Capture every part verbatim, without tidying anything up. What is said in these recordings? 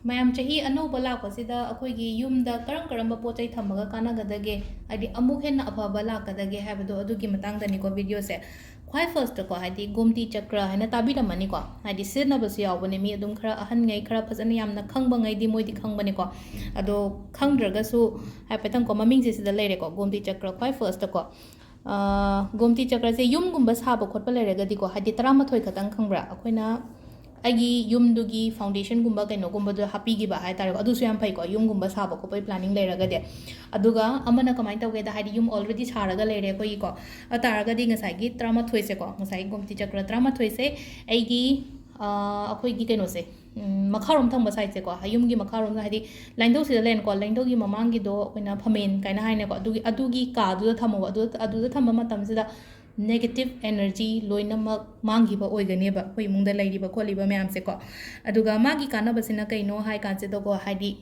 ꯃꯌꯥꯝ, ꯆꯍꯤ ꯑꯅꯧꯕ ꯂꯥꯛꯄꯁꯤꯗ ꯑꯩꯈꯣꯏꯒꯤ ꯌꯨꯝꯗ ꯀꯔꯝ ꯀꯔꯝꯕ ꯄꯣꯠ ꯆꯩ ꯊꯝꯃꯒ ꯀꯥꯟꯅꯒꯗꯒꯦ, ꯍꯥꯏꯗꯤ ꯑꯃꯨꯛ ꯍꯦꯟꯅ ꯑꯐꯕ ꯂꯥꯛꯀꯗꯒꯦ ꯍꯥꯏꯕꯗꯣ, ꯑꯗꯨꯒꯤ ꯃꯇꯥꯡꯗꯅꯤꯀꯣ ꯚꯤꯗꯤꯑꯣꯁꯦ꯫ ꯈ꯭ꯋꯥꯏ ꯐꯥꯔꯁꯇꯀꯣ, ꯍꯥꯏꯗꯤ ꯒꯣꯝꯇꯤ ꯆꯀ꯭ꯔ ꯍꯥꯏꯅ ꯇꯥꯕꯤꯔꯝꯃꯅꯤꯀꯣ, ꯍꯥꯏꯗꯤ ꯁꯤꯖꯤꯟꯅꯕꯁꯨ ꯌꯥꯎꯕꯅꯦ꯫ ꯃꯤ ꯑꯗꯨꯝ ꯈꯔ ꯑꯍꯟꯉꯩ, ꯈꯔ ꯐꯖꯅ ꯌꯥꯝꯅ ꯈꯪꯕꯉꯩꯗꯤ ꯃꯣꯏꯗꯤ ꯈꯪꯕꯅꯤꯀꯣ꯫ ꯑꯗꯣ ꯈꯪꯗ꯭ꯔꯒꯁꯨ ꯍꯥꯏꯐꯦꯠꯇꯪꯀꯣ, ꯃꯃꯤꯡꯁꯦ ꯁꯤꯗ ꯂꯩꯔꯦꯀꯣ, ꯒꯣꯝꯇꯤ ꯆꯀ꯭ꯔ ꯈ꯭ꯋꯥꯏ ꯐꯥꯔꯁꯇꯀꯣ꯫ ꯑꯥ, ꯒꯣꯝꯇꯤ ꯆꯀ꯭ꯔꯁꯦ ꯌꯨꯝꯒꯨꯝꯕ ꯁꯥꯕ ꯈꯣꯠꯄ ꯂꯩꯔꯒꯗꯤꯀꯣ, ꯍꯥꯏꯗꯤ ꯇꯔꯥꯃꯥꯊꯣꯏ ꯈꯛꯇꯪ, ꯈꯪꯕ꯭ꯔꯥ? ꯑꯩꯈꯣꯏꯅ ꯑꯩꯒꯤ ꯌꯨꯝꯗꯨꯒꯤ ꯐꯥꯎꯟꯗꯦꯁꯟꯒꯨꯝꯕ ꯀꯩꯅꯣꯒꯨꯝꯕꯗꯣ ꯍꯥꯞꯄꯤꯈꯤꯕ ꯍꯥꯏ ꯇꯥꯔꯦꯀꯣ, ꯑꯗꯨꯁꯨ ꯌꯥꯝ ꯐꯩꯀꯣ, ꯌꯨꯝꯒꯨꯝꯕ ꯁꯥꯕ ꯈꯣꯠꯄꯒꯤ ꯄ꯭ꯂꯥꯅꯤꯡ ꯂꯩꯔꯒꯗꯤ꯫ ꯑꯗꯨꯒ ꯑꯃꯅ ꯀꯃꯥꯏꯅ ꯇꯧꯒꯦꯗ, ꯍꯥꯏꯗꯤ ꯌꯨꯝ already ꯁꯥꯔꯒ ꯂꯩꯔꯦ ꯑꯩꯈꯣꯏꯒꯤꯀꯣ, ꯑꯗꯨ ꯇꯥꯔꯒꯗꯤ ꯉꯁꯥꯏꯒꯤ ꯇꯔꯥꯃꯥꯊꯣꯏꯁꯦꯀꯣ, ꯉꯁꯥꯏꯒꯤ ꯒꯣꯝꯇꯤ ꯆꯀ꯭ꯔ ꯇꯔꯥꯃꯥꯊꯣꯏꯁꯦ ꯑꯩꯒꯤ, ꯑꯥ, ꯑꯩꯈꯣꯏꯒꯤ ꯀꯩꯅꯣꯁꯦ, ꯎꯝ, ꯃꯈꯥꯔꯣꯝ ꯊꯪꯕ ꯁꯥꯏꯠꯁꯦꯀꯣ, ꯌꯨꯝꯒꯤ ꯃꯈꯥꯔꯣꯝꯗ, ꯍꯥꯏꯗꯤ ꯂꯥꯏꯅꯤꯡꯊꯧꯁꯤꯗ ꯂꯩꯔꯦꯀꯣ, ꯂꯥꯏꯅꯤꯡꯊꯧꯒꯤ ꯃꯃꯥꯡꯒꯤꯗꯣ ꯑꯩꯈꯣꯏꯅ ꯐꯝꯃꯦꯟ ꯀꯥꯏꯅ ꯍꯥꯏꯅꯀꯣ, ꯑꯗꯨꯒꯤ, ꯑꯗꯨꯒꯤ ꯀꯥꯗꯨꯗ ꯊꯝꯃꯣꯕ꯫ ꯑꯗꯨ, ꯑꯗꯨꯗ ꯊꯝꯕ ꯃꯇꯝꯁꯤꯗ negative energy ꯂꯣꯏꯅꯃꯛ ꯃꯥꯡꯈꯤꯕ ꯑꯣꯏꯒꯅꯦꯕ, ꯑꯩꯈꯣꯏ ꯏꯃꯨꯡꯗ ꯂꯩꯔꯤꯕ ꯈꯣꯠꯂꯤꯕ ꯃꯌꯥꯝꯁꯦꯀꯣ꯫ ꯑꯗꯨꯒ ꯃꯥꯒꯤ ꯀꯥꯟꯅꯕꯁꯤꯅ ꯀꯩꯅꯣ ꯍꯥꯏ ꯀꯥꯟꯁꯤꯗꯀꯣ, ꯍꯥꯏꯗꯤ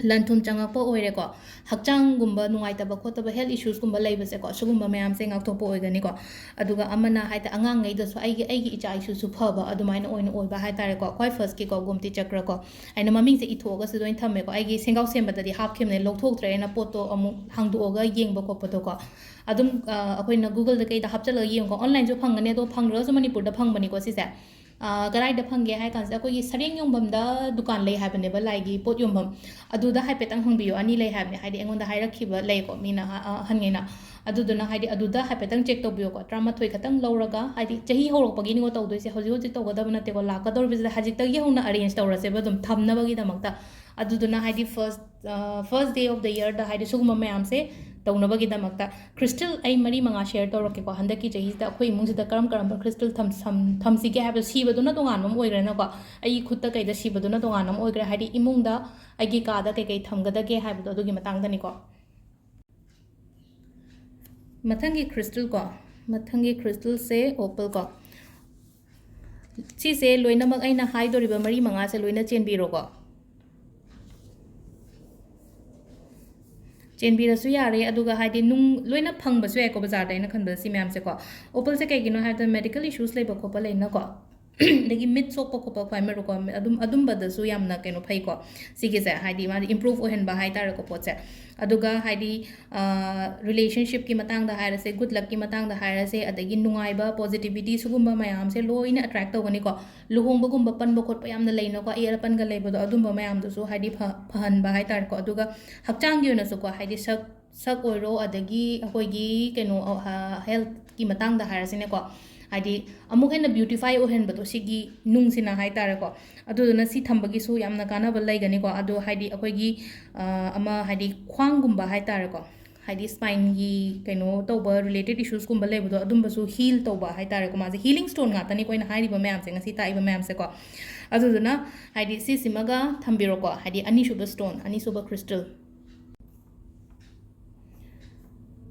ꯂꯟ ꯊꯨꯝ ꯆꯪꯉꯛꯄ ꯑꯣꯏꯔꯦꯀꯣ, ꯍꯛꯆꯥꯡꯒꯨꯝꯕ ꯅꯨꯡꯉꯥꯏꯇꯕ ꯈꯣꯠꯇꯕ, health issuesꯀꯨꯝꯕ ꯂꯩꯕꯁꯦꯀꯣ, ꯁꯤꯒꯨꯝꯕ ꯃꯌꯥꯝꯁꯦ ꯉꯥꯛꯊꯣꯛꯄ ꯑꯣꯏꯒꯅꯤꯀꯣ꯫ ꯑꯗꯨꯒ ꯑꯃꯅ, ꯍꯥꯏꯗꯤ, ꯑꯉꯥꯡꯉꯩꯗꯁꯨ, ꯑꯩꯒꯤ, ꯑꯩꯒꯤ ꯏꯆꯥ ꯏꯁꯨꯁꯨ ꯐꯕ ꯑꯗꯨꯃꯥꯏꯅ ꯑꯣꯏꯅ ꯑꯣꯏꯕ ꯍꯥꯏ ꯇꯥꯔꯦꯀꯣ꯫ ꯈ꯭ꯋꯥꯏ ꯐꯥꯔꯁꯀꯤꯀꯣ, ꯒꯣꯝꯇꯤ ꯆꯀ꯭ꯔꯀꯣ, ꯑꯩꯅ ꯃꯃꯤꯡꯁꯦ ꯏꯊꯣꯛꯑꯒꯁꯨ ꯂꯣꯏꯅ ꯊꯝꯃꯦꯀꯣ꯫ ꯑꯩꯒꯤ ꯁꯦꯡꯒꯥꯎ ꯁꯦꯝꯕꯗꯗꯤ ꯍꯥꯞꯈꯤꯕꯅꯦ, ꯂꯧꯊꯣꯛꯇ꯭ꯔꯦ, ꯑꯩꯅ ꯄꯣꯠꯇꯣ ꯑꯃꯨꯛ ꯍꯥꯡꯗꯣꯛꯑꯒ ꯌꯦꯡꯕ ꯈꯣꯠꯄꯗꯣꯀꯣ꯫ ꯑꯗꯨꯝ, ꯑ, ꯑꯩꯈꯣꯏꯅ Googleꯗ ꯀꯩꯗ ꯍꯥꯞꯆꯤꯜꯂꯒ ꯌꯦꯡꯉꯨꯀꯣ, onlineꯁꯨ ꯐꯪꯒꯅꯤ, ꯑꯗꯣ ꯐꯪꯗ꯭ꯔꯒꯁꯨ ꯃꯅꯤꯄꯨꯔꯗ ꯐꯪꯕꯅꯤꯀꯣ ꯁꯤꯁꯦ꯫ ꯑ, ꯀꯗꯥꯏꯗ ꯐꯪꯒꯦ ꯍꯥꯏ ꯀꯥꯟꯁꯤꯗ, ꯑꯩꯈꯣꯏꯒꯤ ꯁꯔꯦꯡ ꯌꯣꯟꯐꯝꯗ ꯗꯨꯀꯥꯟ ꯂꯩ ꯍꯥꯏꯕꯅꯦꯕ, ꯂꯥꯏꯒꯤ ꯄꯣꯠ ꯌꯣꯟꯐꯝ, ꯑꯗꯨꯗ ꯍꯥꯏꯐꯦꯠꯇꯪ ꯍꯪꯕꯤꯌꯣ, ꯑꯅꯤ ꯂꯩ ꯍꯥꯏꯕꯅꯦ, ꯍꯥꯏꯗꯤ ꯑꯩꯉꯣꯟꯗ ꯍꯥꯏꯔꯛꯈꯤꯕ ꯂꯩꯀꯣ, ꯃꯤꯅ, ꯑ, ꯑ, ꯑꯍꯟꯉꯩꯅ꯫ ꯑꯗꯨꯗꯨꯅ, ꯍꯥꯏꯗꯤ, ꯑꯗꯨꯗ ꯍꯥꯏꯐꯦꯠꯇꯪ check ꯇꯧꯕꯤꯌꯣꯀꯣ, ꯇꯔꯥꯃꯥꯊꯣꯏ ꯈꯛꯇꯪ ꯂꯧꯔꯒ, ꯍꯥꯏꯗꯤ, ꯆꯍꯤ ꯍꯧꯔꯛꯄꯒꯤꯅꯤꯀꯣ ꯇꯧꯗꯣꯏꯁꯦ, ꯍꯧꯖꯤꯛ ꯍꯧꯖꯤꯛ ꯇꯧꯒꯗꯕ ꯅꯠꯇꯦꯀꯣ, ꯂꯥꯛꯀꯗꯧꯔꯤꯕꯁꯤꯗ ꯍꯧꯖꯤꯛꯇꯒꯤ ꯍꯧꯅ arrange ꯇꯧꯔꯁꯦꯕ ꯑꯗꯨꯝ ꯊꯝꯅꯕꯒꯤꯗꯃꯛꯇ꯫ ꯑꯗꯨꯗꯨꯅ, ꯍꯥꯏꯗꯤ, first, ꯑ, first day of the yearꯗ, ꯍꯥꯏꯗꯤ, ꯁꯤꯒꯨꯝꯕ ꯃꯌꯥꯝꯁꯦ ꯇꯧꯅꯕꯒꯤꯗꯃꯛꯇ꯫ Crystal ꯑꯩ ꯃꯔꯤ ꯃꯉꯥ share ꯇꯧꯔꯛꯀꯦꯀꯣ, ꯍꯟꯗꯛꯀꯤ ꯆꯍꯤꯁꯤꯗ ꯑꯩꯈꯣꯏ ꯏꯃꯨꯡꯁꯤꯗ ꯀꯔꯝ ꯀꯔꯝꯕ crystal ꯊꯝ-, ꯊꯝ-, ꯊꯝꯁꯤꯒꯦ ꯍꯥꯏꯕꯗꯣ꯫ ꯁꯤꯕꯗꯨꯅ ꯇꯣꯉꯥꯟꯕ ꯑꯃ ꯑꯣꯏꯈ꯭ꯔꯦꯅꯀꯣ, ꯑꯩꯒꯤ ꯈꯨꯠꯇ ꯀꯩꯗ ꯁꯤꯕꯗꯨꯅ ꯇꯣꯉꯥꯟꯕ ꯑꯃ ꯑꯣꯏꯈ꯭ꯔꯦ, ꯍꯥꯏꯗꯤ ꯏꯃꯨꯡꯗ ꯑꯩꯒꯤ ꯀꯥꯗ ꯀꯩꯀꯩ ꯊꯝꯒꯗꯒꯦ ꯍꯥꯏꯕꯗꯣ, ꯑꯗꯨꯒꯤ ꯃꯇꯥꯡꯗꯅꯤꯀꯣ꯫ ꯃꯊꯪꯒꯤ crystalꯀꯣ, ꯃꯊꯪꯒꯤ crystalꯁꯦ opalꯀꯣ꯫ ꯁꯤꯁꯦ ꯂꯣꯏꯅꯃꯛ ꯑꯩꯅ ꯍꯥꯏꯗꯣꯔꯤꯕ ꯃꯔꯤ ꯃꯉꯥꯁꯦ ꯂꯣꯏꯅ ꯆꯦꯟꯕꯤꯔꯣꯀꯣ꯫ ꯆꯦꯟꯕꯤꯔꯁꯨ ꯌꯥꯔꯦ, ꯑꯗꯨꯒ, ꯍꯥꯏꯗꯤ, ꯅꯨꯡ ꯂꯣꯏꯅ ꯐꯪꯕꯁꯨ ꯌꯥꯏꯀꯣ ꯕꯖꯥꯔꯗ, ꯑꯩꯅ ꯈꯟꯕꯗ ꯁꯤ ꯃꯌꯥꯝꯁꯦꯀꯣ꯫ Opalꯁꯦ ꯀꯩꯒꯤꯅꯣ ꯍꯥꯏꯕꯗ medical issues ꯂꯩꯕ ꯈꯣꯠꯄ ꯂꯩꯅꯀꯣ, ꯑꯗꯒꯤ ꯃꯤꯠ ꯁꯣꯛꯄ ꯈꯣꯠꯄ ꯈ꯭ꯋꯥꯏ ꯃꯔꯨꯀꯣ, ꯑꯗꯨꯝ ꯑꯗꯨꯝꯕꯗꯁꯨ ꯌꯥꯝꯅ ꯀꯩꯅꯣ ꯐꯩꯀꯣ꯫ ꯁꯤꯒꯤꯁꯦ ꯍꯥꯏꯗꯤ ꯃꯥꯗꯤ ꯏꯝꯄ꯭ꯔꯨꯞ ꯑꯣꯏꯍꯟꯕ ꯍꯥꯏꯇꯥꯔꯦꯀꯣ ꯄꯣꯠꯁꯦ꯫ ꯑꯗꯨꯒ ꯍꯥꯏꯗꯤ ꯔꯤꯂꯦꯁꯟꯁꯤꯞꯀꯤ ꯃꯇꯥꯡꯗ ꯍꯥꯏꯔꯁꯦ, ꯒꯨꯗ ꯂꯛꯀꯤ ꯃꯇꯥꯡꯗ ꯍꯥꯏꯔꯁꯦ, ꯑꯗꯒꯤ ꯅꯨꯡꯉꯥꯏꯕ, ꯄꯣꯖꯤꯇꯤꯚꯤꯇꯤ, ꯁꯤꯒꯨꯝꯕ ꯃꯌꯥꯝꯁꯦ ꯂꯣꯏꯅ ꯑꯦꯇ꯭ꯔꯦꯛ ꯇꯧꯒꯅꯤꯀꯣ꯫ ꯂꯨꯍꯣꯡꯕꯒꯨꯝꯕ ꯄꯟꯕ ꯈꯣꯠꯄ ꯌꯥꯝꯅ ꯂꯩꯅꯀꯣ, ꯑꯌꯦꯠ ꯑꯄꯟꯒ ꯂꯩꯕꯗꯣ, ꯑꯗꯨꯝꯕ ꯃꯌꯥꯝꯗꯨꯁꯨ ꯍꯥꯏꯗꯤ ꯐ- ꯐꯍꯟꯕ ꯍꯥꯏꯇꯥꯔꯦꯀꯣ꯫ ꯑꯗꯨꯒ ꯍꯛꯆꯥꯡꯒꯤ ꯑꯣꯏꯅꯁꯨꯀꯣ, ꯍꯥꯏꯗꯤ ꯁꯛ ꯁꯛ ꯑꯣꯏꯔꯣ, ꯑꯗꯒꯤ ꯑꯩꯈꯣꯏꯒꯤ ꯀꯩꯅꯣ ꯍꯦꯜꯠꯀꯤ ꯃꯇꯥꯡꯗ ꯍꯥꯏꯔꯁꯤꯅꯦꯀꯣ, ꯍꯥꯏꯗꯤ ꯑꯃꯨꯛ ꯍꯦꯟꯅ ꯕ꯭ꯌꯨꯇꯤꯐꯥꯏ ꯑꯣꯏꯍꯟꯕꯗꯣ ꯁꯤꯒꯤ ꯅꯨꯡꯁꯤꯅ ꯍꯥꯏꯇꯥꯔꯦꯀꯣ꯫ ꯑꯗꯨꯗꯨꯅ ꯁꯤ ꯊꯝꯕꯒꯤꯁꯨ ꯌꯥꯝꯅ ꯀꯥꯟꯅꯕ ꯂꯩꯒꯅꯤꯀꯣ꯫ ꯑꯗꯣ ꯍꯥꯏꯗꯤ ꯑꯩꯈꯣꯏꯒꯤ ꯑ, ꯑꯃ ꯍꯥꯏꯗꯤ ꯈ꯭ꯋꯥꯡꯒꯨꯝꯕ ꯍꯥꯏꯇꯥꯔꯦꯀꯣ, ꯍꯥꯏꯗꯤ ꯁ꯭ꯄꯥꯏꯟꯒꯤ ꯀꯩꯅꯣ ꯇꯧꯕ ꯔꯤꯂꯦꯇꯦꯠ ꯏꯁꯨꯁꯀꯨꯝꯕ ꯂꯩꯕꯗꯣ, ꯑꯗꯨꯝꯕꯁꯨ ꯍꯤꯜ ꯇꯧꯕ ꯍꯥꯏꯇꯥꯔꯦꯀꯣ꯫ ꯃꯥꯁꯦ ꯍꯤꯂꯤꯡ ꯁ꯭ꯇꯣꯟ ꯉꯥꯛꯇꯅꯤꯀꯣ ꯑꯩꯅ ꯍꯥꯏꯔꯤꯕ ꯃꯌꯥꯝꯁꯦ, ꯉꯁꯤ ꯇꯥꯛꯏꯕ ꯃꯌꯥꯝꯁꯦꯀꯣ꯫ ꯑꯗꯨꯗꯨꯅ ꯍꯥꯏꯗꯤ ꯁꯤꯁꯤꯃꯒ ꯊꯝꯕꯤꯔꯣꯀꯣ, ꯍꯥꯏꯗꯤ ꯑꯅꯤꯁꯨꯕ ꯁ꯭ꯇꯣꯟ, ꯑꯅꯤꯁꯨꯕ ꯀ꯭ꯔꯤꯁꯇꯜ꯫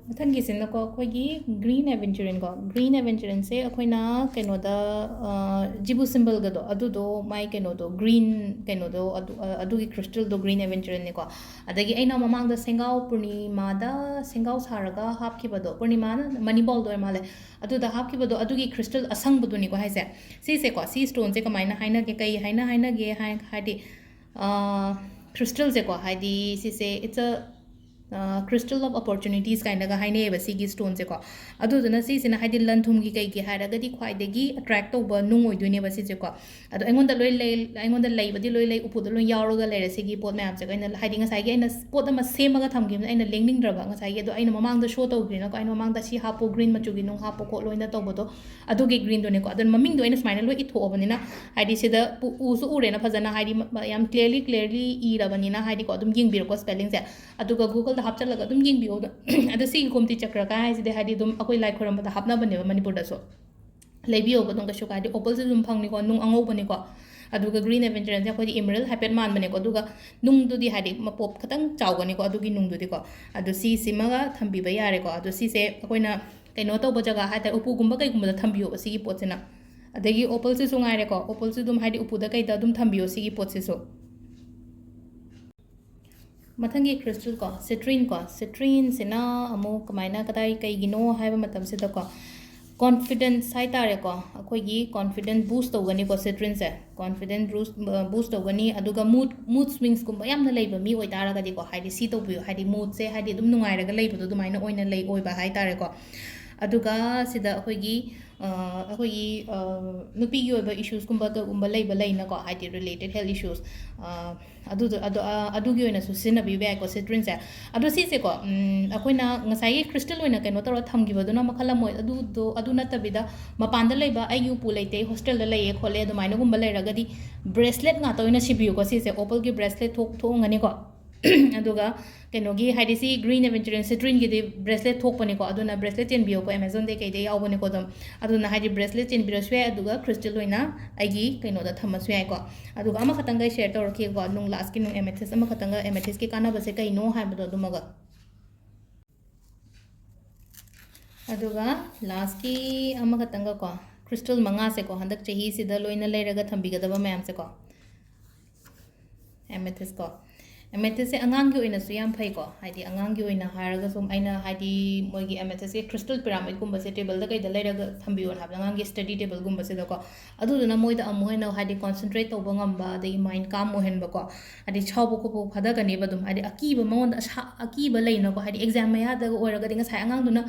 ꯃꯊꯪꯒꯤꯁꯤꯅꯀꯣ ꯑꯩꯈꯣꯏꯒꯤ ꯒ꯭ꯔꯤꯟ ꯑꯦꯚꯦꯟꯆꯨꯔꯤꯟꯀꯣ꯫ ꯒ꯭ꯔꯤꯟ ꯑꯦꯚꯦꯟꯆꯨꯔꯤꯟꯁꯦ ꯑꯩꯈꯣꯏꯅ ꯀꯩꯅꯣꯗ, ꯑ, ꯖꯤꯕꯨ ꯁꯤꯝꯕꯜꯒꯗꯣ, ꯑꯗꯨꯗꯣ ꯃꯥꯏ ꯀꯩꯅꯣꯗꯣ, ꯒ꯭ꯔꯤꯟ ꯀꯩꯅꯣꯗꯣ, ꯑꯗꯨ, ꯑ, ꯑꯗꯨꯒꯤ ꯀ꯭ꯔꯤꯁꯇꯜꯗꯣ ꯒ꯭ꯔꯤꯟ ꯑꯦꯚꯦꯟꯆꯨꯔꯤꯟꯅꯤꯀꯣ꯫ ꯑꯗꯒꯤ ꯑꯩꯅ ꯃꯃꯥꯡꯗ ꯁꯦꯡꯒꯥꯎ ꯄꯨꯔꯅꯤꯃꯥꯗ ꯁꯦꯡꯒꯥꯎ ꯁꯥꯔꯒ ꯍꯥꯞꯈꯤꯕꯗꯣ, ꯄꯨꯔꯅꯤꯃꯥꯅ ꯃꯅꯤ ꯕꯣꯜꯗ ꯑꯣꯏꯔ ꯃꯥꯜꯂꯦ, ꯑꯗꯨꯗ ꯍꯥꯞꯈꯤꯕꯗꯣ, ꯑꯗꯨꯒꯤ ꯀ꯭ꯔꯤꯁꯇꯜ ꯑꯁꯪꯕꯗꯨꯅꯤꯀꯣ ꯍꯥꯏꯁꯦ꯫ ꯁꯤꯁꯦꯀꯣ, ꯁꯤ ꯁ꯭ꯇꯣꯟꯁꯦ ꯀꯃꯥꯏꯅ ꯍꯥꯏꯅꯒꯦ, ꯀꯩ ꯍꯥꯏꯅ ꯍꯥꯏꯅꯒꯦ ꯍꯥꯏ, ꯍꯥꯏꯗꯤ, ꯑ, ꯀ꯭ꯔꯤꯁꯇꯜꯁꯦꯀꯣ, ꯍꯥꯏꯗꯤ ꯁꯤꯁꯦ it's a, ꯑ, crystal of opportunities ꯀꯥꯏꯅꯒ ꯍꯥꯏꯅꯩꯌꯦꯕ ꯁꯤꯒꯤ ꯁ꯭ꯇꯣꯟꯁꯦꯀꯣ꯫ ꯑꯗꯨꯗꯨꯅ ꯁꯤꯁꯤꯅ ꯍꯥꯏꯗꯤ ꯂꯟ ꯊꯨꯝꯒꯤ ꯀꯩꯒꯤ ꯍꯥꯏꯔꯒꯗꯤ ꯈ꯭ꯋꯥꯏꯗꯒꯤ ꯑꯦꯇ꯭ꯔꯦꯛ ꯇꯧꯕ ꯅꯨꯡ ꯑꯣꯏꯗꯣꯏꯅꯦꯕ ꯁꯤꯁꯦꯀꯣ꯫ ꯑꯗꯣ ꯑꯩꯉꯣꯟꯗ ꯂꯣꯏ ꯂꯩ, ꯑꯩꯉꯣꯟꯗ ꯂꯩꯕꯗꯤ ꯂꯣꯏ ꯂꯩ, ꯎꯄꯨꯗ ꯂꯣꯏ ꯌꯥꯎꯔꯒ ꯂꯩꯔꯦ ꯁꯤꯒꯤ ꯄꯣꯠ ꯃꯌꯥꯝꯁꯦ꯫ ꯑꯩꯅ ꯍꯥꯏꯗꯤ ꯉꯁꯥꯏꯒꯤ ꯑꯩꯅ ꯄꯣꯠ ꯑꯃ ꯁꯦꯝꯃꯒ ꯊꯝꯈꯤꯕꯅ ꯑꯩꯅ ꯂꯦꯡꯅꯤꯡꯗ꯭ꯔꯕ ꯉꯁꯥꯏꯒꯤ, ꯑꯗꯣ ꯑꯩꯅ ꯃꯃꯥꯡꯗ ꯁꯣ ꯇꯧꯈ꯭ꯔꯤꯅꯀꯣ, ꯑꯩꯅ ꯃꯃꯥꯡꯗ ꯁꯤ ꯍꯥꯞꯄꯣ, ꯒ꯭ꯔꯤꯟ ꯃꯆꯨꯒꯤ ꯅꯨꯡ ꯍꯥꯞꯄꯣ ꯈꯣꯠꯂꯣꯅ ꯇꯧꯕꯗꯣ, ꯑꯗꯨꯒꯤ ꯒ꯭ꯔꯤꯟꯗꯨꯅꯦꯀꯣ꯫ ꯑꯗꯨꯅ ꯃꯃꯤꯡꯗꯣ ꯑꯩꯅ ꯁꯨꯃꯥꯏꯅ ꯂꯣꯏ ꯏꯊꯣꯛꯑꯕꯅꯤꯅ, ꯍꯥꯏꯗꯤ ꯁꯤꯗ ꯄꯨ-, ꯎꯁꯨ ꯎꯔꯦꯅ ꯐꯖꯅ, ꯍꯥꯏꯗꯤ ꯃ-, ꯃ-, ꯌꯥꯝ clearly, clearly ꯏꯔꯕꯅꯤꯅ, ꯍꯥꯏꯗꯤꯀꯣ, ꯑꯗꯨꯝ ꯌꯦꯡꯕꯤꯔꯣꯀꯣ spellingꯁꯦ꯫ ꯑꯗꯨꯒ Googleꯗ ꯍꯥꯞꯆꯜꯂꯒ ꯑꯗꯨꯝ ꯌꯦꯡꯕꯤꯌꯣ꯫ ꯑꯗꯣ ꯁꯤꯒꯤ ꯒꯣꯝꯇꯤ ꯆꯀ꯭ꯔ ꯀꯥꯏ ꯍꯥꯏꯁꯤꯗꯤ, ꯍꯥꯏꯗꯤ ꯑꯗꯨꯝ ꯑꯩꯈꯣꯏ ꯂꯥꯏ ꯈꯣꯏꯔꯝꯕꯗ ꯍꯥꯞꯅꯕꯅꯦꯕ ꯃꯅꯤꯄꯨꯔꯗꯁꯨ꯫ ꯂꯩꯕꯤꯌꯣꯕ ꯑꯗꯨꯝ, ꯀꯩꯁꯨ ꯀꯥꯏꯗꯦ꯫ Opalꯁꯨ ꯑꯗꯨꯝ ꯐꯪꯅꯤꯀꯣ, ꯅꯨꯡ ꯑꯉꯧꯕꯅꯤꯀꯣ꯫ ꯑꯗꯨꯒ green aventurinꯁꯦ ꯑꯩꯈꯣꯏꯗꯤ emerald ꯍꯥꯏꯐꯦꯠ ꯃꯥꯟꯕꯅꯦꯀꯣ, ꯑꯗꯨꯒ ꯅꯨꯡꯗꯨꯗꯤ ꯍꯥꯏꯗꯤ ꯃꯄꯣꯞ ꯈꯤꯇꯪ ꯆꯥꯎꯒꯅꯤꯀꯣ, ꯑꯗꯨꯒꯤ ꯅꯨꯡꯗꯨꯗꯤꯀꯣ꯫ ꯑꯗꯨ ꯁꯤꯁꯤꯃꯒ ꯊꯝꯕꯤꯕ ꯌꯥꯔꯦꯀꯣ꯫ ꯑꯗꯨ ꯁꯤꯁꯦ ꯑꯩꯈꯣꯏꯅ ꯀꯩꯅꯣ ꯇꯧꯕ ꯖꯒꯥ ꯍꯥꯏꯇꯥꯔꯦ, ꯎꯄꯨꯒꯨꯝꯕ ꯀꯩꯒꯨꯝꯕꯗ ꯊꯝꯕꯤꯌꯣꯕ ꯁꯤꯒꯤ ꯄꯣꯠꯁꯤꯅ꯫ ꯑꯗꯒꯤ opalꯁꯤꯁꯨ ꯉꯥꯏꯔꯦꯀꯣ, opalꯁꯤ ꯑꯗꯨꯝ ꯍꯥꯏꯗꯤ ꯎꯄꯨꯗ ꯀꯩꯗ ꯑꯗꯨꯝ ꯊꯝꯕꯤꯌꯣ ꯁꯤꯒꯤ ꯄꯣꯠꯁꯤꯁꯨ꯫ ꯃꯊꯪꯒꯤ crystalꯀꯣ, citrineꯀꯣ, citrineꯁꯤꯅ ꯑꯃꯨꯛ ꯀꯃꯥꯏꯅ, ꯀꯗꯥꯏ, ꯀꯩꯒꯤꯅꯣ ꯍꯥꯏꯕ ꯃꯇꯝꯁꯤꯗꯀꯣ, ꯀꯣꯟꯐꯤꯗꯦꯟꯁ ꯍꯥꯏꯇꯥꯔꯦꯀꯣ, ꯑꯩꯈꯣꯏꯒꯤ ꯀꯣꯟꯐꯤꯗꯦꯟꯁ ꯕꯨꯁ ꯇꯧꯒꯅꯤꯀꯣ ꯁꯤꯇ꯭ꯔꯤꯟꯁꯦ, ꯀꯣꯟꯐꯤꯗꯦꯟꯁ ꯕꯨꯁ ꯇꯧꯒꯅꯤ꯫ ꯑꯗꯨꯒ ꯃꯨꯗ ꯃꯨꯗ ꯁ꯭ꯋꯤꯡꯁꯀꯨꯝꯕ ꯌꯥꯝꯅ ꯂꯩꯕ ꯃꯤ ꯑꯣꯏꯇꯥꯔꯒꯗꯤꯀꯣ, ꯍꯥꯏꯗꯤ ꯁꯤ ꯇꯧꯕꯤꯌꯨ, ꯍꯥꯏꯗꯤ ꯃꯨꯗꯁꯦ ꯍꯥꯏꯗꯤ ꯑꯗꯨꯝ ꯅꯨꯡꯉꯥꯏꯔꯒ ꯂꯩꯕꯗꯣ ꯑꯗꯨꯃꯥꯏꯅ ꯑꯣꯏꯅ ꯂꯩ ꯑꯣꯏꯕ ꯍꯥꯏꯇꯥꯔꯦꯀꯣ꯫ ꯑꯗꯨꯒ ꯁꯤꯗ ꯑꯩꯈꯣꯏꯒꯤ ꯑ, ꯑꯩꯈꯣꯏꯒꯤ ꯑ, ꯅꯨꯄꯤꯒꯤ ꯑꯣꯏꯕ ꯏꯁꯨꯁꯀꯨꯝꯕ ꯀꯩꯒꯨꯝꯕ ꯂꯩꯕ ꯂꯩꯅꯀꯣ, ꯍꯥꯏꯗꯤ ꯔꯤꯂꯦꯇꯦꯠ ꯍꯦꯜꯊ ꯏꯁꯨꯁ, ꯑꯗꯨꯗꯣ ꯑꯗꯣ ꯑ, ꯑꯗꯨꯒꯤ ꯑꯣꯏꯅꯁꯨ ꯁꯤꯖꯤꯟꯅꯕꯤꯕ ꯌꯥꯏꯀꯣ ꯁꯤꯇ꯭ꯔꯤꯟꯁꯦ꯫ ꯑꯗꯣ ꯁꯤꯁꯦꯀꯣ, ꯎꯝ, ꯑꯩꯈꯣꯏꯅ ꯉꯁꯥꯏꯒꯤ ꯀ꯭ꯔꯤꯁꯇꯜ ꯑꯣꯏꯅ ꯀꯩꯅꯣ ꯇꯧꯔ ꯊꯝꯈꯤꯕꯗꯨꯅ ꯃꯈꯜ ꯑꯃ ꯑꯣꯏ꯫ ꯑꯗꯨꯗꯣ ꯑꯗꯨ ꯅꯠꯇꯕꯤꯗ ꯃꯄꯥꯟꯗ ꯂꯩꯕ ꯑꯩꯒꯤ ꯎꯄꯨ ꯂꯩꯇꯦ, ꯍꯣꯁꯇꯦꯜꯗ ꯂꯩꯌꯦ ꯈꯣꯠꯂꯦ ꯑꯗꯨꯃꯥꯏꯅꯒꯨꯝꯕ ꯂꯩꯔꯒꯗꯤ ꯕ꯭ꯔꯦꯁꯂꯦꯠ ꯉꯥꯛꯇ ꯑꯣꯏꯅ ꯁꯤꯕꯤꯌꯨꯀꯣ꯫ ꯁꯤꯁꯦ ꯑꯣꯄꯜꯒꯤ ꯕ꯭ꯔꯦꯁꯂꯦꯠ ꯊꯣꯛ ꯊꯣꯛꯑꯝꯒꯅꯤꯀꯣ꯫ ꯑꯗꯨꯒ ꯀꯩꯅꯣꯒꯤ ꯍꯥꯏꯗꯤ ꯁꯤ ꯒ꯭ꯔꯤꯟ ꯑꯦꯚꯦꯟꯆꯨꯔꯤꯌꯟ ꯁꯤꯇ꯭ꯔꯤꯟꯒꯤꯗꯤ ꯕ꯭ꯔꯦꯁꯂꯦꯠ ꯊꯣꯛꯄꯅꯤꯀꯣ, ꯑꯗꯨꯅ ꯕ꯭ꯔꯦꯁꯂꯦꯠ ꯆꯦꯟꯕꯤꯌꯣꯀꯣ, ꯑꯦꯃꯥꯖꯣꯟꯗꯩ ꯀꯩꯗꯩ ꯌꯥꯎꯕꯅꯤꯀꯣ ꯑꯗꯨꯝ꯫ ꯑꯗꯨꯅ ꯍꯥꯏꯗꯤ ꯕ꯭ꯔꯦꯁꯂꯦꯠ ꯆꯦꯟꯕꯤꯔꯁꯨ ꯌꯥꯏ, ꯑꯗꯨꯒ ꯀ꯭ꯔꯤꯁꯇꯜ ꯑꯣꯏꯅ ꯑꯩꯒꯤ ꯀꯩꯅꯣꯗ ꯊꯝꯃꯁꯨ ꯌꯥꯏꯀꯣ꯫ ꯑꯗꯨꯒ ꯑꯃꯈꯛꯇꯪꯒ ꯁꯦꯌꯔ ꯇꯧꯔꯛꯈꯤꯀꯣ, ꯅꯨꯡ ꯂꯥꯁꯀꯤ ꯅꯨꯡ ꯑꯦꯃꯦꯊꯤꯁ ꯑꯃꯈꯛꯇꯪꯒ, ꯑꯦꯃꯦꯊꯤꯁꯀꯤ ꯀꯥꯟꯅꯕꯁꯦ ꯀꯩꯅꯣ ꯍꯥꯏꯕꯗꯣ ꯑꯗꯨꯃꯒ꯫ ꯑꯗꯨꯒ ꯂꯥꯁꯀꯤ ꯑꯃꯈꯛꯇꯪꯒꯀꯣ, ꯀ꯭ꯔꯤꯁꯇꯜ ꯃꯉꯥꯁꯦꯀꯣ, ꯍꯟꯗꯛ ꯆꯍꯤꯁꯤꯗ ꯂꯣꯏꯅ ꯂꯩꯔꯒ ꯊꯝꯕꯤꯒꯗꯕ ꯃꯌꯥꯝꯁꯦꯀꯣ꯫ ꯑꯦꯃꯦꯊꯤꯁꯀꯣ, ꯑꯦꯃꯦꯊꯤꯁꯁꯦ ꯑꯉꯥꯡꯒꯤ ꯑꯣꯏꯅꯁꯨ ꯌꯥꯝ ꯐꯩꯀꯣ꯫ ꯍꯥꯏꯗꯤ ꯑꯉꯥꯡꯒꯤ ꯑꯣꯏꯅ ꯍꯥꯏꯔꯒꯁꯨ ꯑꯩꯅ ꯍꯥꯏꯗꯤ ꯃꯣꯏꯒꯤ ꯑꯦꯃꯦꯊꯤꯁꯀꯤ ꯀ꯭ꯔꯤꯁꯇꯜ ꯄꯤꯔꯥꯃꯤꯗꯀꯨꯝꯕꯁꯦ ꯇꯦꯕꯜꯗ ꯀꯩꯗ ꯂꯩꯔꯒ ꯊꯝꯕꯤꯌꯣꯅ ꯍꯥꯏꯕꯗ ꯑꯉꯥꯡꯒꯤ ꯁ꯭ꯇꯗꯤ ꯇꯦꯕꯜꯒꯨꯝꯕꯁꯤꯗꯀꯣ, ꯑꯗꯨꯗꯨꯅ ꯃꯣꯏꯗ ꯑꯃꯨꯛ ꯍꯦꯟꯅ ꯍꯥꯏꯗꯤ ꯀꯣꯟꯁꯦꯟꯇ꯭ꯔꯦꯠ ꯇꯧꯕ ꯉꯝꯕ, ꯑꯗꯒꯤ ꯃꯥꯏꯟ ꯀꯥꯝ ꯑꯣꯏꯍꯟꯕꯀꯣ, ꯍꯥꯏꯗꯤ ꯁꯥꯎꯕ ꯈꯣꯠꯄ ꯐꯥꯗꯒꯅꯦꯕ ꯑꯗꯨꯝ꯫ ꯍꯥꯏꯗꯤ ꯑꯀꯤꯕ ꯃꯉꯣꯟꯗ ꯑꯁꯥ-, ꯑꯀꯤꯕ ꯂꯩꯅꯀꯣ, ꯍꯥꯏꯗꯤ ꯑꯦꯛꯖꯥꯝ ꯃꯌꯥꯗꯒ ꯑꯣꯏꯔꯒꯗꯤ ꯉꯁꯥꯏ ꯑꯉꯥꯡꯗꯨꯅ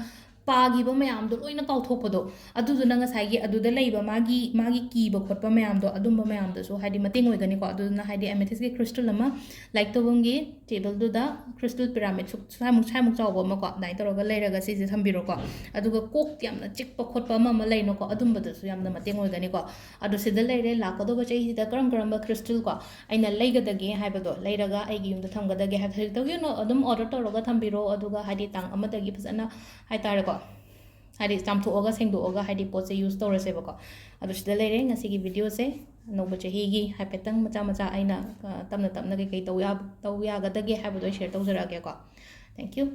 ꯄꯥꯈꯤꯕ ꯃꯌꯥꯝꯗꯣ ꯂꯣꯏꯅ ꯀꯥꯎꯊꯣꯛꯄꯗꯣ, ꯑꯗꯨꯗꯨꯅ ꯉꯁꯥꯏꯒꯤ ꯑꯗꯨꯗ ꯂꯩꯕ ꯃꯥꯒꯤ, ꯃꯥꯒꯤ ꯀꯤꯕ ꯈꯣꯠꯄ ꯃꯌꯥꯝꯗꯣ, ꯑꯗꯨꯝꯕ ꯃꯌꯥꯝꯗꯁꯨ ꯍꯥꯏꯗꯤ ꯃꯇꯦꯡ ꯑꯣꯏꯒꯅꯤꯀꯣ꯫ ꯑꯗꯨꯗꯨꯅ ꯍꯥꯏꯗꯤ ꯑꯦꯃꯦꯊꯤꯁꯀꯤ ꯀ꯭ꯔꯤꯁꯇꯜ ꯑꯃ ꯂꯥꯏꯔꯤꯛ ꯇꯧꯐꯝꯒꯤ ꯇꯦꯕꯜꯗꯨꯗ ꯀ꯭ꯔꯤꯁꯇꯜ ꯄꯤꯔꯥꯃꯤꯗ ꯁꯨꯛ-, ꯁ꯭ꯋꯥꯏꯃꯨꯛ, ꯁ꯭ꯋꯥꯏꯃꯨꯛ ꯆꯥꯎꯕ ꯑꯃꯀꯣ, ꯑꯗꯨꯃꯥꯏꯅ ꯇꯧꯔꯒ ꯂꯩꯔꯒ ꯁꯤꯁꯦ ꯊꯝꯕꯤꯔꯣꯀꯣ꯫ ꯑꯗꯨꯒ ꯀꯣꯛ ꯌꯥꯝꯅ ꯆꯤꯛꯄ ꯈꯣꯠꯄ ꯑꯃ ꯑꯃ ꯂꯩꯅꯀꯣ, ꯑꯗꯨꯝꯕꯗꯁꯨ ꯌꯥꯝꯅ ꯃꯇꯦꯡ ꯑꯣꯏꯒꯅꯤꯀꯣ꯫ ꯑꯗꯣ ꯁꯤꯗ ꯂꯩꯔꯦ, ꯂꯥꯛꯀꯗꯧꯕ ꯆꯍꯤꯁꯤꯗ ꯀꯔꯝ ꯀꯔꯝꯕ ꯀ꯭ꯔꯤꯁꯇꯜ ꯀꯣ ꯑꯩꯅ ꯂꯩꯒꯗꯒꯦ ꯍꯥꯏꯕꯗꯣ, ꯂꯩꯔꯒ ꯑꯩꯒꯤ ꯌꯨꯝꯗ ꯊꯝꯒꯗꯒꯦ ꯍꯥꯏꯕꯗꯣ ꯍꯧꯖꯤꯛꯇꯒꯤ ꯑꯣꯏꯅ ꯑꯗꯨꯝ ꯑꯣꯔꯗꯔ ꯇꯧꯔꯒ ꯊꯝꯕꯤꯔꯣ꯫ ꯑꯗꯨꯒ ꯍꯥꯏꯗꯤ ꯇꯥꯡ ꯑꯃꯗꯒꯤ ꯐꯖꯅ ꯍꯥꯏꯇꯥꯔꯦꯀꯣ, ꯍꯥꯏꯗꯤ ꯆꯥꯝꯊꯣꯛꯑꯒ ꯁꯦꯡꯗꯣꯛꯑꯒ ꯍꯥꯏꯗꯤ ꯄꯣꯠꯁꯦ ꯌꯨꯁ ꯇꯧꯔꯁꯦꯕꯀꯣ꯫ ꯑꯗꯣ ꯁꯤꯗ ꯂꯩꯔꯦ ꯉꯁꯤꯒꯤ ꯚꯤꯗꯤꯑꯣꯁꯦ, ꯑꯅꯧꯕ ꯆꯍꯤꯒꯤ ꯍꯥꯏꯐꯦꯠꯇꯪ ꯃꯆꯥ ꯃꯆꯥ ꯑꯩꯅ, ꯑ, ꯇꯞꯅ ꯇꯞꯅ ꯀꯩꯀꯩ ꯇꯧ ꯌꯥ-, ꯇꯧ ꯌꯥꯒꯗꯒꯦ ꯍꯥꯏꯕꯗꯣ ꯑꯩ ꯁꯦꯌꯔ ꯇꯧꯖꯔꯛꯑꯒꯦꯀꯣ꯫ Thank you꯫